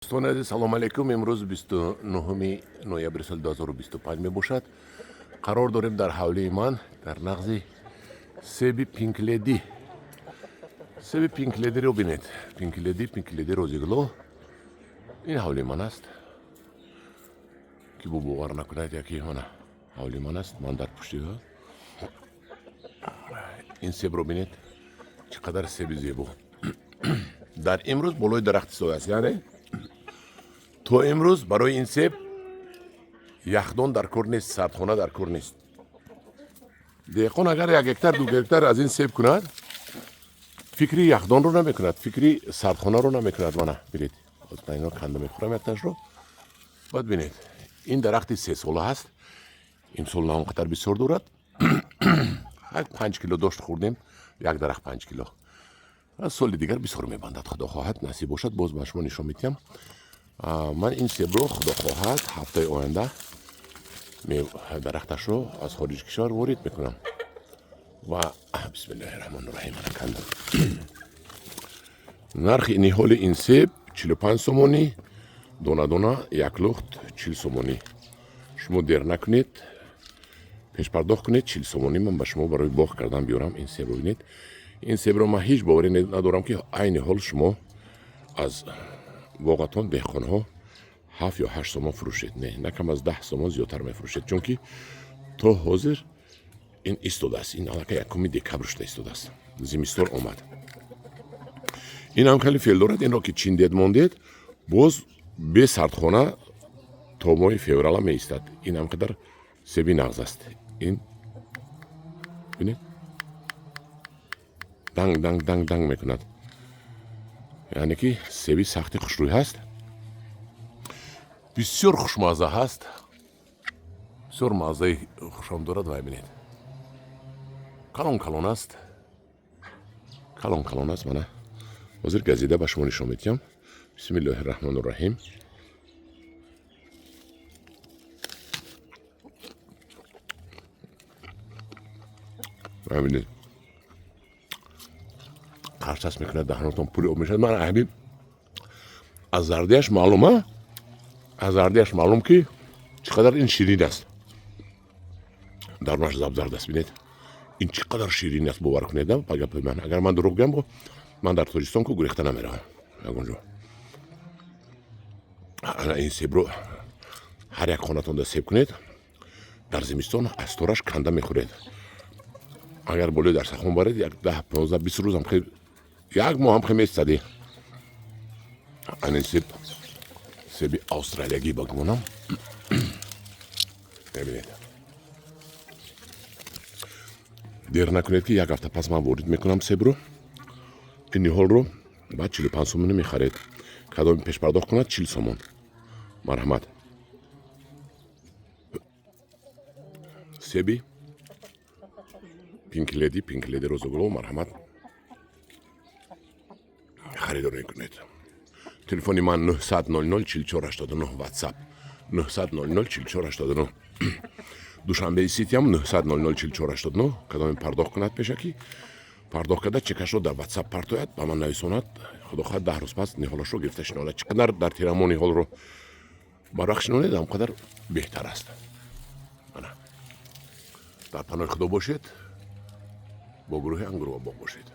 Дӯстони азиз, салом алейкум. Имрӯз 29 ноябри соли 2025 мебошад. Қарор дорем дар ҳавлии ман, дар нағзи себи Пинкледи. Себи Пинкледиро бинед. Пинкледи, Пинкледи Розигло. Ин ҳавлии ман аст. Ки бу бовар накунад, яки мана ҳавлии ман аст. Ман дар пушти ин себро бинед, чӣ қадар себи зебо. Дар имрӯз болои дарахт истодааст, яъне то имрӯз барои ин себ яхдон дар кор нест, сардхона дар кор нест. Деҳқон агар 1 гектар, 2 гектар аз ин себ кунад, фикри яхдонро намекунад, фикри сардхонаро намекунад. Мана бинед, ино канда мехӯрам якташро. Баъд бинед, ин дарахти сесола ҳаст. Имсол на он қадар бисёр дорад, 5 кило дошт, хӯрдем, як дарахт 5 кило. Соли дигар бисёр мебандад, худо хоҳад, насиб бошад, боз ба шумо нишон медиҳам. Ман ин себро, худо хоҳад, ҳафтаи оянда дарахташро аз хориҷи кишвар ворид мекунам. Ва бисмиллаҳи раҳмони раҳим, кандам. Нархи ниҳоли ин себ 45 сомонӣ, дона дона як лухт 40 сомонӣ. Шумо дер накунед, пешпардохт кунед 40 сомонӣ, ман ба шумо барои боғ кардан биёрам. Ин себро бинед. Ин себро ман ҳеҷ боварӣ надорам, ки айни ҳол шумо аз боғатон, деҳқонҳо, 7 ё 8 сомон фурӯшед. Не, на кам аз 10 сомон зиёдтар мефурӯшед, чунки то ҳозир ин истодааст. Ин аллакай 1 декабр шуда истодааст, зимистон омад. Ин ҳам хеле феъл дорад. Инро ки чиндед, мондед, боз бе сардхона то моҳи феврала меистад. Ин ҳам қадар себи нағз аст. Ин бинед, данг данг данг данг мекунад, яъне ки себи сахти хушрӯй ҳаст, бисёр хушмазза ҳаст, бисёр маззаи хушом дорад. Вай бинед, калон калон аст, калон калон аст. Мана ҳозир газида ба шумо нишон медиҳам. Бисмиллоҳи раҳмони раҳим. Бинед, қарсас мекунад, даҳанотон пури об мешавад. Ман ҳамин аз зардиаш маълум, аз зардиаш маълум, ки чӣ қадар ин ширин аст. Дарунаш забзард аст. Бинед, ин чӣ қадар ширин аст, бовар кунед ба гапи ман. Агар ман дурӯғ гӯям, ман дар Тоҷикистон ку гурехта намеравам ягон ҷо. Ана ин себро ҳар як хонатонда себ кунед, дар зимистон аз тораш канда мехӯред. Агар болои дарсахон баред, як 10, 15, 20 рӯзам, як моҳ ҳам хе местадӣ. Ана себ, себи австралиягӣ ба гумонам. Мебинед, дер накунед, ки як ҳафта пас ман ворид мекунам себро, ин ниҳолро. Баъд 45 сомонӣ мехаред. Кадоми пешпардохт кунад, 40 сомон. Марҳамат, себи Пинкледи, Пинкледи Розугло, марҳамат, харидорӣ кунед. Телефони ман 900 00 44 89, Ватсап 900 00 44 89. Душанбеи Ситиам 900 00 44 89. Кадоме пардохт кунад, пешакӣ пардохт карда, чекашро дар Ватсап партояд, ба ман нависонад, худо хоҳад, 10 рӯз пас ниҳолашро гирифта шинонад. Чӣ қадар дар тирамоҳ ниҳолро барвақт шинонед, ҳам қадар беҳтар аст. Ана, дар паноҳи Худо бошед, бо гурӯҳи Ангурва боғ бошед.